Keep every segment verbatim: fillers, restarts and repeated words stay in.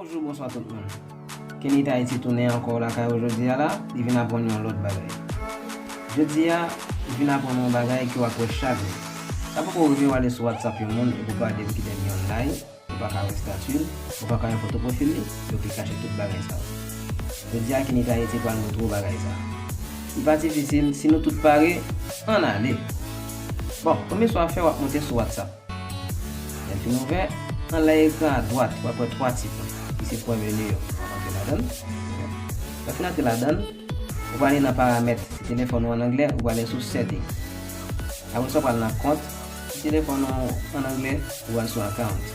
Bonjou, bonswa tout moun. Kenny Tahiti tounen ankò lakay ou jodi a la, li vin aprann yon lòt bagay. Jodi a, li vin aprann yon bagay ke w ap wè chak jou. Sa poko rive w ale sou WhatsApp yon moun epi w pa depi kite li online, ou pa ka wè estati l, ou pa ka wè foto pwofil li, yo ki kache tout bagay sa yo. Jodi a, Kenny Tahiti pral montre w bagay sa. Li pa difisil, si nou tout pare, ann ale. Bon, premye sa w ap fè, w ap monte sou WhatsApp. Lè l fin ouvè, anlè ekran a dwat, w ap wè twa ti pwen, ki se pwen meni yo. W ap antre ladan l. Lè w fin antre ladan l, ou prale nan paramèt, si telefòn ou an anglè, ou prale sou setting. Apre sa, w pral nan kont, si telefòn ou an anglè, ou pral sou account.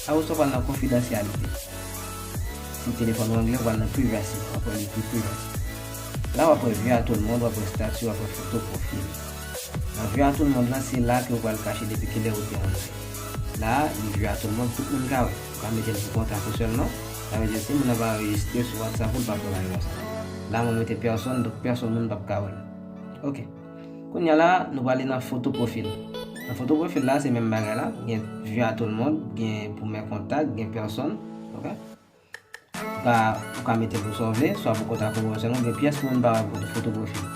Apre sa, w pral nan konfidansyalite. Si telefòn ou anglè, ou pral nan privacy, w ap wè li ekri privacy. La, w ap wè vue à tout le monde, w ap wè estati, w ap wè foto pwofil. Nan vue à tout le monde lan, se la ke ou pral kache depi kilè ou te online. La, li vue à tout le monde, tout moun ka wè. Ou ka mete l sou kontak ou sèlman. Sa vle di, si moun nan pa anrejistre sou WhatsApp ou, l p ap wè bagay sa. La, mwen mete pèsonn, donk pèsonn moun p ap ka wè l. Ok. Kounye a la, nou prale nan foto pwofil. Nan foto pwofil la, se menm bagay la. Gen vue à tout le monde, gen pou mes contacts, gen pèsonn. Ok? Ou ka, ou ka mete pou sa w vle, swa pou kontak ou sèlman, gen pyès moun pa wè foto, foto pwofil.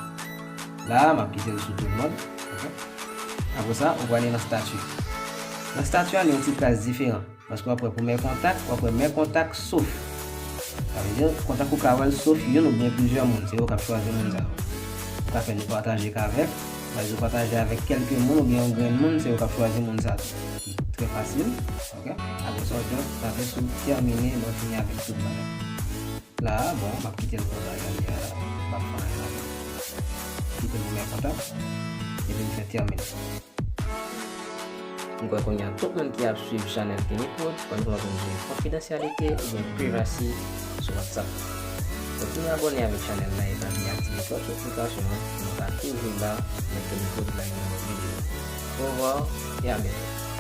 La, m ap kite l sou tout moun. Ok? Apre sa, ou prale nan estati. Nan estati a, li yon ti kras diferan. Paske w ap wè pou mes contacts, w ap wè mes contacts sauf. Sa vle di, kontak ou ka wè l sauf youn oubyen plizyè moun, se yo k ap chwazi moun sa yo. Ou ka fè ni pataje k avèk, pa egzanp, pataje avèk kèlke moun oubyen yon grenn moun, se yo k ap chwazi moun sa tou. Ki trè fasil, ok? Apre sa, w just tape sou terminer, lè w fini avèk tout bagay. La, bon, m ap kite l konsa, jan li ye a la. M p ap fè anyen avè l. Kite l pou mes contacts, epi m fè terminer. M kwè kounye a tout moun ki ap swiv chanèl Kenny Prod konn kòman pou jere konfidansyalite oubyen privacy sou WhatsApp. Kontinye abòne avèk chanèl la epi aktive klòch notifikasyon an pou nou ka toujou la lè Kenny Prod lage yon lòt videyo. Au revoir et à bientôt.